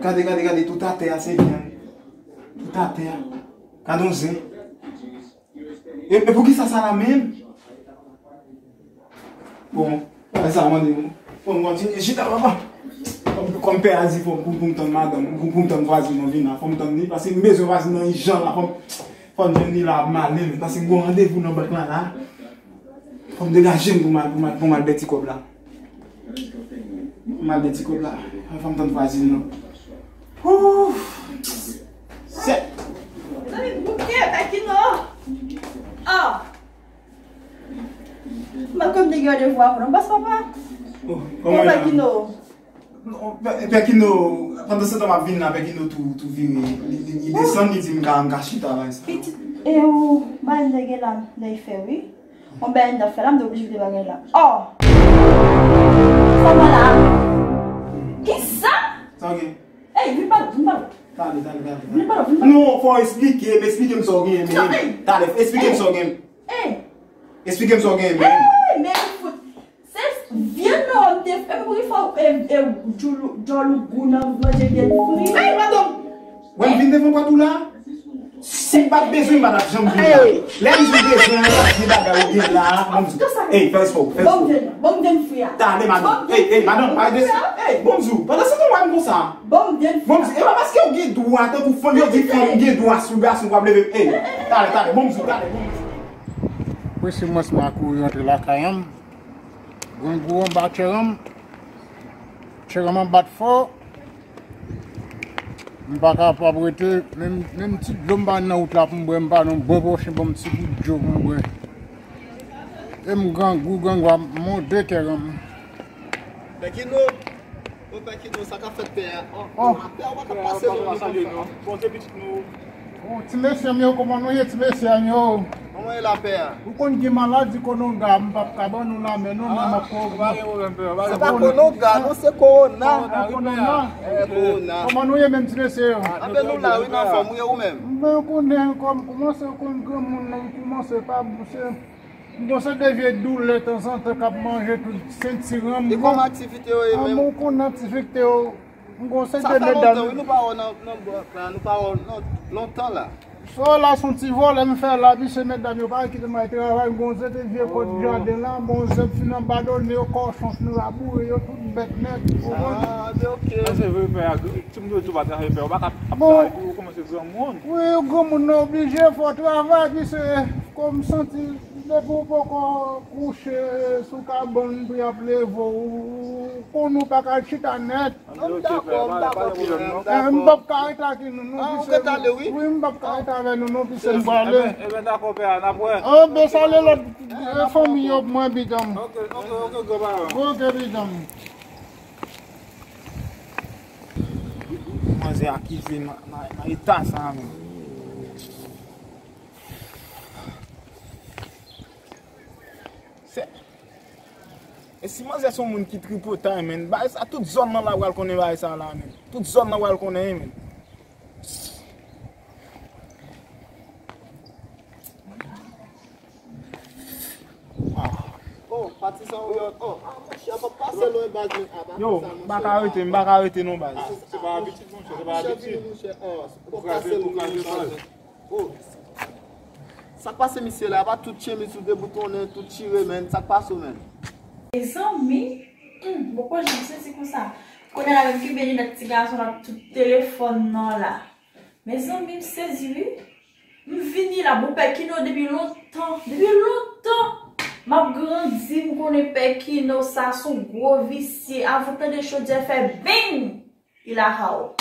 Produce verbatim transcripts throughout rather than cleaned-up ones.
Gade, gade, gade, tout atè a se vyann. Tout atè a. Gade yon zen. E, e poukisa sa la menm? Bon, sa mande m. Fò m kontinye chita, papa. Kòm, kòm pè a di, fò m, pou, pou m tann madanm, pou, pou m tann vwazin nan vin la, fò m tann li, paske m bezwen vwazin nan ijan la, fò m, fò m jwenn li la, ap male, men paske m gon randevou nan bank la, la. Fò m degaje m pou m al, pou m al, pou m al bè ti kòb la. Pou m al bè ti kòb la. Fò m tann vwazin nan. Ouf! Sèt! Mezanmi, bouke, Pèkino! Oh! M pa konn te gen randevou avè w non, bòs papa. Oh, kòman Pèkino? Non, Pè-, Pèkino, pandan se tan m ap vin la, Pèkino tou, tou vire. Li, li, li desann, li di m ka, m ka chita la, sa. Pitit, e ou, bagay m te gen la, m te fè, wi. Yon bagay m t ap fè la, m te oblije kite bagay la. Oh! Sa w la? Kisa? Sa w gen? Ey, vin pale, vin pale. Tande, tande, tande. Vin pale, vin pale. Non, fò w esplike m, esplike m sa w gen, men. Tande. Tande, esplike m sa w gen. Ey! Esplike m sa w gen, men. Ey, men fout. Se vyann nan m te, e pou ki fò, e, e, djòl ou gou nan manje vyann fri. Ey, madanm! Wè m vin devan pòt ou la? Si m pa t bezwen, m pa t ap janm vin la. Ey! Lè m di w bezwen, ann ap di bagay ou gen la, ban m di w. Ey, fè respè w, fè respè w. Ban m vyann, ban m vyann fri a. Tande, madanm. Ey, ey, madanm, pa de. Ey, ban m di w. Pandan se tan w wè m konsa. Ban m vyann fri a. Ban m di w. E pa paske w gen dwa, tankou fanm yo di fanm gen dwa sou gason pou ap leve. Ey, talè, talè, ban m di w, talè, ban m di w. Prese mwen, m a kouri rantre lakay an. Grangou anba chè an. Chè an bat fò. M pa kapab rete, menm, menm ti dlo m pa nan wout la pou m bwè, m pa nan bon pwochen, ban m ti gout dlo pou m bwè. E m grangou, grangou ap mòde kè an. Pèkino, o Pèkino, sa k ap fèt pè a? Oh, pè a, ou pa ka pase lwen non, papa. Bon, se pitit nou. Oh, ti mesye m yo, kòman nou ye, ti mesye m yo? Kòman e la, pè a? Ou konn gen maladi kononga, m p ap ka ban nou lamen non, men m ap pran. Se pa kononga, non, se kowona. Ah, kowona. Eh, kowona. Kòman nou ye menm, ti mesye yo? Anben, nou la, wi, n anfòm, wi, ou menm? Mwen konnen, kòm, kòmanse konn granmoun nan, m kòmanse pa bouse. M gon seri de vye doulè tanzantan k ap manje tout sentiran m. E kòman aktivite yo ye menm? Ah, mwen konn aktivite yo. M gon seri de medam. Sa fè lontan, wi, nou pa wè w nan, nan bòt la, nou pa wè w nan lontan la. Sa la, se yon ti vòlè m fè la, pi se medam yo pa kite m al travay, m gon seri de vye kòt jaden la, m gon seri fin abandone yo, kòchon fin raboure yo, tout bèt nèt, ou konprann? Ah, ben, ok. Sa se vre, pè a, ti moun yo tou pa travay, pè a, ou pa ka ap travay pou ou kòmanse granmoun. Wi, granmoun nan oblije fò travay, pi se kòm santi depi w poko kouche sou kabann pou y ap leve w, ou konn ou pa ka chita nèt. Non, m dakò, m dakò, pè a, m dakò. Eh, m p ap ka rete ak nou, non, ah, ou gentan ale, wi? Wi, m p ap ka rete avè nou, non, pi se m prale. Eben, eben, dakò, pè a, n ap wè. Oh, ben, salye lòt, eh, fanmi yo pou mwen, pitit mwen. Ok, ok, ok, granparan. Ok, pitit mwen. Manzè a ki vin nan, nan, nan eta sa a menm. Se, e si manzè se yon moun ki tripotay, menn, bagay sa, tout zòn nan la pral konnen bagay sa la, menn. Tout zòn nan pral konnen, menn. Oh, patizan ou yo, oh, ah, monchè, pa pase lwen baz, men, ah, pa konsa, monchè. Yo, m pa ka rete, m pa ka rete non, baz. Ah, se pa abitid, monchè, se pa abitid. Monchè, vini, monchè, oh, pa pase lwen, baz. Oh, sa k pase misye la, pa tout chemiz ou deboutonnen, tout chire, menn, sa k pase w, menn? Mezanmi, hmm, bon, poko janm sezi konsa. Kounye a la menm ki beni nèt ti gason la tout telefòn nan la. Mezanmi, m sezi wi. M vini la, bon, Pè Kino depi lontan, depi lontan. M ap grandi, m konnen Pè Kino sa se yon gwo visye. Avan tande chodyè fè bing, il a haw.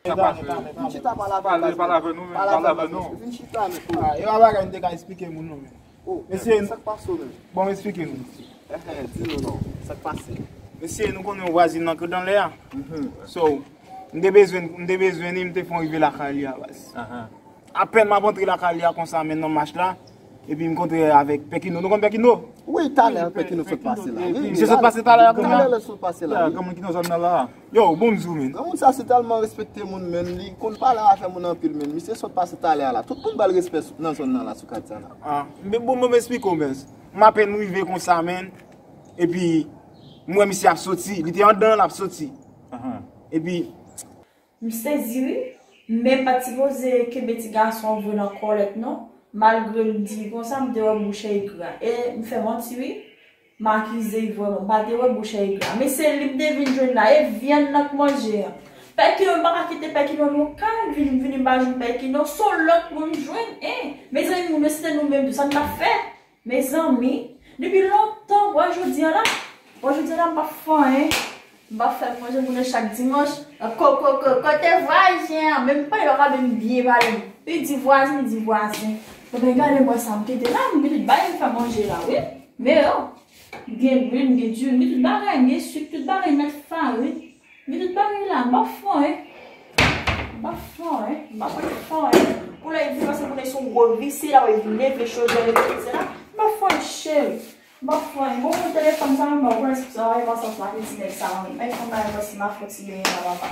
Sa pase? Vin chita pale avè nou, pale avè nou, pale avè nou. Vin chita, men. Ah, e pa bagay m te ka eksplike moun non, men. Oh, mesye, sa k pase w menm? Bon, m eksplike nou. Eh, eh, di nou non, sa k pase? Mesye, nou konnen yon vwazin nan k anlè a. Mhm. So, m te bezwen, m te bezwen li, m te fè yon rive lakay li a, baz. Ahan. Apèn m ap antre lakay li a konsa, men nan mach la, epi m kontre avèk Pè Kino. Nou konn Pè Kino? Wi, talè Pè Kino sot pase la. Wi, misye sot pase talè a, kounye a? Talè l sot pase la, wi. Granmoun ki nan zòn nan la. Yo, bon m di w, menn. Granmoun sa se tèlman respekte moun, menn. Li konn pale afè moun anpil, menn. Misye sot pase talè a la. Tout moun ba l respè nan zòn nan la, sou katye a la. Ah, men bon, bon, m eksplike w, menn. M apèn rive konsa, menn. Epi, m wè misye ap soti. Li te anndan, l ap soti. Ahan. Epi, M sezi wi, men m pa t sipoze kenbe ti gason an vre nan kòlèt non. Malgre m di konsa, m te wè bouch Ivoire. E m fè manti wi, m akize Ivoire, m pa te wè bouch Ivoire. Men se li m te vin jwenn la, e vyann nan k manje an. Pèkino, m pa ka kite Pèkino nan kay, vin, vin m pa jwenn Pèkino, se yon lòt moun m jwenn, en. Mezanmi, moun yo se te nou menm tou, sa n t ap fè? Mezanmi, depi lontan, wè jodi a la, wè jodi a la, m p ap fè anyen. M p ap fè manje pou nou chak dimanch. Ko, ko, ko, kote vwazen an? Men m pale, pa ka menm byen pale. Li di vwazen, li di vwazen. Ebyen, gade mwen sa m kite la, m pitit bay m fè manje la, wi. Men yo, m gen lwil, m gen diwil, m gen tout bagay, m gen swit, tout bagay nèt fare. Men tout bagay la, m p ap fè anyen. M p ap fè anyen. M p ap fè anyen. Pou lè li di pase pou nèg se yon gwo visye, la wè vin leve chodjè, leve visye la. M p ap fè anyen, cheri. M p ap fè anyen. Bon, telefòn sa, m pa konnen si sa va pase ansanm ak ti nèg sa, anyen. Men fè m bay mwen si m ap fè ti benyen la, papa.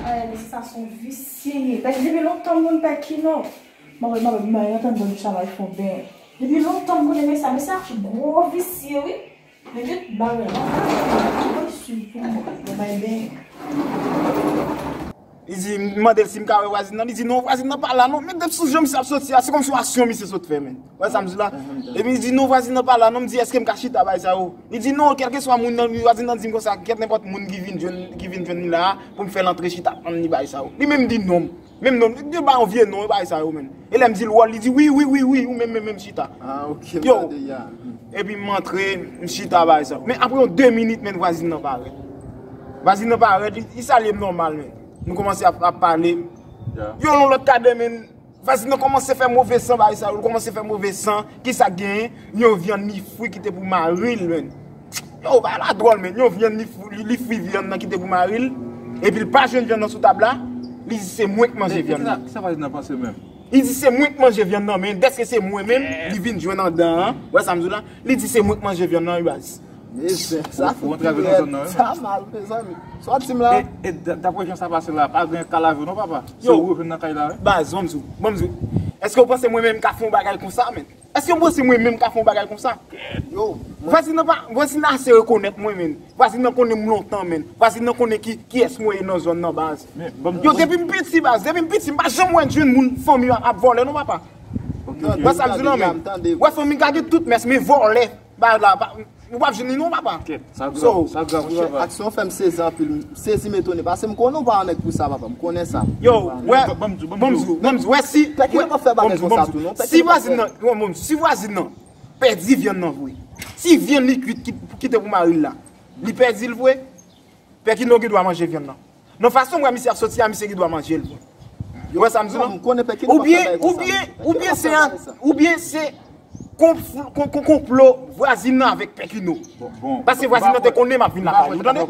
Ay, mesye sa se yon visye ye. Pèk depi lontan m konn Pèkino. Mwen, mwen, mwen, mwen, antann bon chavay fon ben. Depi lontan m konnen mesye, mesye a gwo visye, wi. Men tout bagay la. Mwen swiv pou mwen. Mwen bay ben. Li di, m mande l si m ka wè vwazin nan. Li di, non, vwazin nan pa la, non. Men depi sou jan misye ap soti a, se kòmsi yon aksyon misye sot fè, men. Wè sa m di la? Epi li di, non, vwazin nan pa la, non. M di, èske m ka chita bay sa yo? Li di, non, kèlkeswa moun nan, vwazin nan di m konsa, kèt nenpòt moun ki vin jwenn, ki vin jwenn li la a, pou m fè l antre chita tann li bay sa yo. Li menm di non. Menm non, li ba yon vye non, bagay sa yo menm. E lè m di l wòl, li di wi, wi, wi, wi, ou menm, menm, menm chita. Ah, ok, m Yo. Tande ya. Epi m antre, m chita bagay sa yo. Men apre yon de minit, men vwazin nan parèt. Vwazin nan parèt, li, li salye m nòmal, men. Nou kòmanse ap, ap pale. Ya. Yo, yon lòt kadè, men vwazin nan kòmanse fè move san, bagay sa yo. Li kòmanse fè move san. Kisa k genyen? Yon vyann li fri ki te pou mari l, men. Yo, bagay la dwòl, men. Yon vyann li fri, li, li fri vyann nan ki te pou mari l. Epi l pa jwenn vyann nan sou tab la. Li di se mwen k manje vyann nan. Kisa vwazin nan panse menm? Li di se mwen k manje vyann nan, men dèske se mwen menm, li vin jwenn anndan an. Wè sa m di w la? Li di se mwen k manje vyann nan, wi, baz. Mezanmi, sa fout sa mal, mezanmi. Sa w di m la? E, e d-, daprè jan sa pase la, pa gen ka lave non, papa. Se ou yo jwenn nan kay la, wi. Baz, ban m di w, ban m di w. Èske w panse mwen menm m ka fè yon bagay konsa, men? Èske w panse mwen menm m ka fè yon bagay konsa? Yo, vwazin nan pa, vwazin nan ase rekonèt mwen, men. Vwazin nan konnen m lontan, men. Vwazin nan konnen ki, kiyès mwen ye nan zòn nan, baz. Yo, depi m piti, baz, depi m piti, m pa janm wè jwenn moun fanmi ap, ap vòlè, non, papa. Wè sa m di w la, men. Wè fanmi gade tout mès, men vòlè. Ba la, pa, ou p ap jwenn li non, papa. Kèt, sa grav, sa grav, wi, papa. Aksyon fè m sezi anpil, m sezi, m etone, paske m konnen w pa yon nèg pou sa, papa, m konnen sa. Yo, wè, ban m di w, ban m di w, wè si, Pèkino p ap fè bagay konsa tou, non. Si vwazin nan, si vwazin nan pèdi vyann nan vre, si vyann li kwit ki, ki te pou mari l la, li pèdi l vre, Pèkino gen dwa manje vyann nan. Nan fason m wè misye ap soti a, misye gen dwa manje l vre. Ou wè sa m di w la? Oubyen, oubyen, oubyen se, oubyen se konpl-, kon-, kon-, konplo vwazin nan avèk Pèkino. Paske vwazin nan te konnen m ap vin lakay li, ou tande?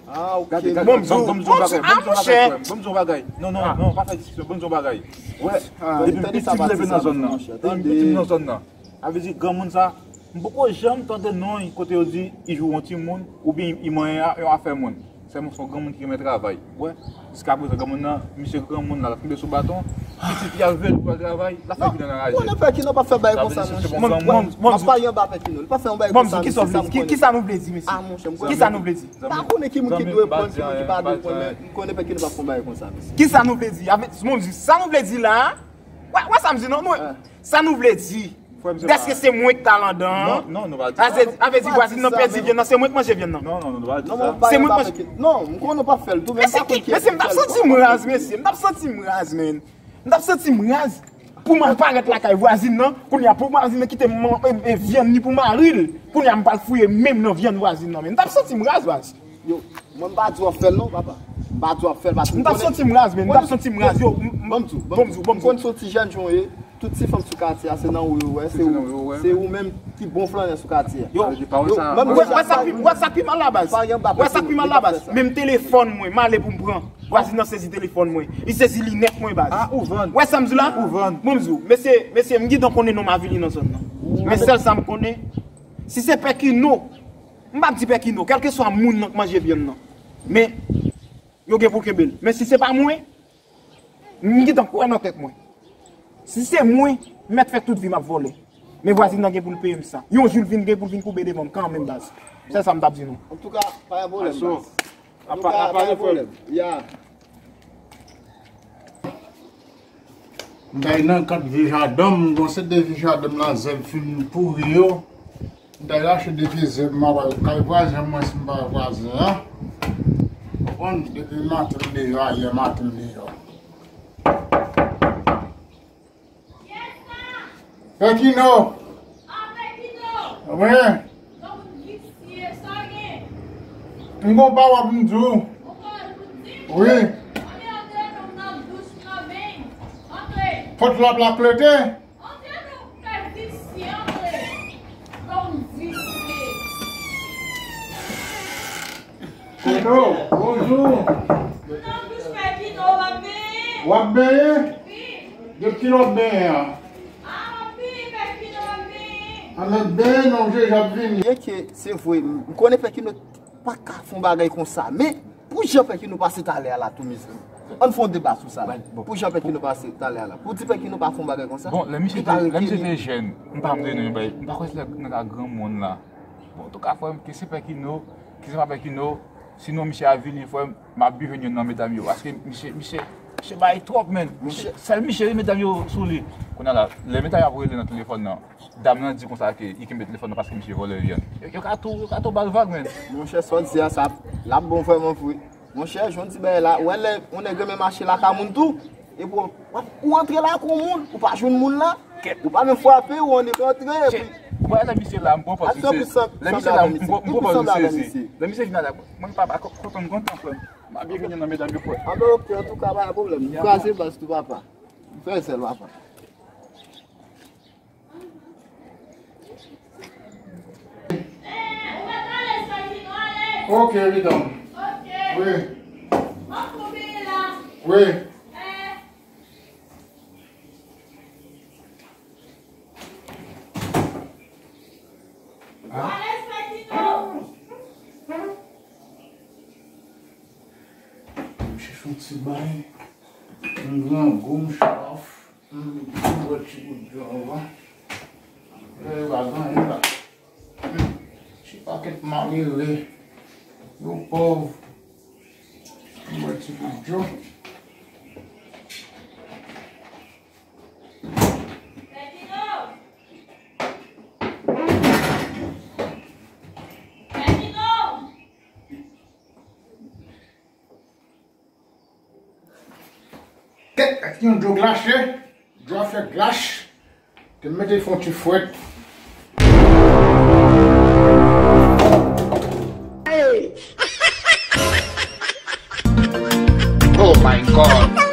Ah, ok. Bon, m di w, bon, m di w, ah, monchè. Bon, m di w yon bagay. Non, non, non, pa fè diskisyon. Bon, m di w yon bagay. Wè, depi m piti, m leve nan zòn nan. Depi m piti, m nan zòn nan. Sa vle di granmoun sa, m poko janm tande non li kote yo di li jwe yon timoun oubyen li manyen yon afè moun. Sèlman se yon granmoun ki renmen travay. Ou wè, jiskaprezan granmoun nan, misye granmoun la, l ap kenbe sou baton. Pitit li al veye pou al travay, l ap fè Pèkino anraje. Konnen Pèkino p ap fè bagay konsa, monchè. M ap pale anba Pèkino, li p ap fè yon bagay konsa, mesye, sa m konnen. Kisa nou vle di, mesye? Ah, monchè, m konnen. Kisa nou vle di? M pa konnen ki moun ki dwe pran, ki moun ki pa dwe pran, men m konnen Pèkino p ap fè yon bagay konsa, mesye. Kisa nou vle di? Avèk, bon, m di, sa nou vle di la a, wè, wè sa m di non, mwen. Sa nou vle di? Dèske se mwen k t al anndan an? Non, non, nou pa di sa. Sa vle di vwazin nan pèdi vyann nan, se mwen k manje vyann nan. Non, non, non, nou pa di sa. Se mwen k manje. Non, m konnen w p ap fè l tou, men m pa konn ki. Mesye, m t ap santi m raz, mesye. M t ap santi m raz, men. M t ap santi m raz pou m al parèt lakay vwazin nan. Kounye a, pou vwazin nan kite m, e, e, vyann li pou mari l. Kounye a, m pral fouye men m nan vyann vwazin nan, men. M t ap santi m raz, raz. Yo, mwen m pa di w ap fè l non, papa. M pa di w ap fè l, paske m konnen. M t ap santi m raz, men, m t ap santi m raz, yo. Ban m di w, ban m di w, ban m di w. M konn si w ti jèn jan w ye, tout ti fanm sou katye a, se nan ou yo wè, se ou, se ou menm ki bon flannè sou katye a. Yo, yo, wè, wè sa k pi, wè sa k pi mal la, baz. Wè sa k pi mal la, baz. Menm telefòn mwen, m ale pou m pran. Vwazin nan sezi telefòn mwen. Li sezi linèt mwen, baz. Ah, ou vann. Wè sa m di w la? Ou vann. Bon, m di w, mesye, mesye, m gentan konnen non Mavili nan zòn nan. Men sèl sa m konnen, si se Pèkino, m p ap di Pèkino, kèlkeswa moun nan k manje vyann nan. Men, yo gen pou kenbe l. Men si se pa mwen, m gentan kwè nan tèt mwen. Si se mwen, m mèt fè tout vi m ap vòlè. Men vwazin nan gen pou l peye m sa. Yon jou l vin gen pou l vin koube devan m kanmenm, baz. Se sa m t ap di nou. Antouka, pa gen pwoblèm, baz. Antouka, pa gen pwoblèm. Ya. M t al nan kant vye jaden m, m gon sèt de vye jaden m nan zèb fin pouri yo. M t al rache de vye zèb m, m al kay vwazen mwen si m pa wè vwazen an. Konprann? Depi maten m deyò, ayè maten m deyò. Pèkino! Wi. M gon pawòl pou m di w. Wi. Pòt la ap la klete. Koto, bonjou. W ap benyen? De kilè w ap benyen an? Ann benyen non, je j ap vini. Byenke se vre, m konnen Pèkino pa ka fè yon bagay konsa, men pou jan Pèkino pase talè a la tou, mezanmi. Ann fè yon deba sou sa. Pou jan Pèkino pase talè a la. Pou di Pèkino pa fè yon bagay konsa. Bon, lè misye te, lè misye te jèn, m pa mande non yon bagay, m pa kwè se lè nan ka granmoun la. Bon, antouka, frè m, ke se Pèkino, ke se pa Pèkino, sinon misye avili, frè m, m ap byen jwenn youn nan medam yo. Paske misye, misye, misye bay twòp, menn. Misye, sèl misye, wi, medam yo sou li. Kounye a la, lè medam yo ap rele nan telefòn nan, dam nan di konsa ke li kenbe telefòn nan paske misye vòlè li an. Yo, yo ka tou, yo ka tou ba l vag, menn. Monchè, sa w di a, sa, l ap bon vrèman vre. Monchè, jan w di bagay la, ou wè lè yon nèg renmen mache lakay moun tou, epi w, w ap, ou antre lakay yon moun, ou pa jwenn moun la, ou pa menm frape, ou annik antre, epi. Wè, lè misye la, m pran pòz misye. Lè misye la, m pran, m pran pòz misye. Lè misye vin la, mwen pa, pa kontan, m kontan, frè m. M ap byen vini nan medam yo, frè. Anben, oke, antouka, pa gen pwoblèm. M kraze baz tou, papa. M fè sèl, papa. Ok, evidan. Wi. Wi. Ah. M chèche yon ti bay. M grangou, m chwaf. Hmm, m bwè ti gout dlo anvan. Lè yo pa gen anyen la. Hmm, ti pakèt malere. Yo pòv. M bwè ti gout dlo. Kèt, yon dlo glache, dlo a fè glache, te mete fè yon ti fwèt. Oh my God.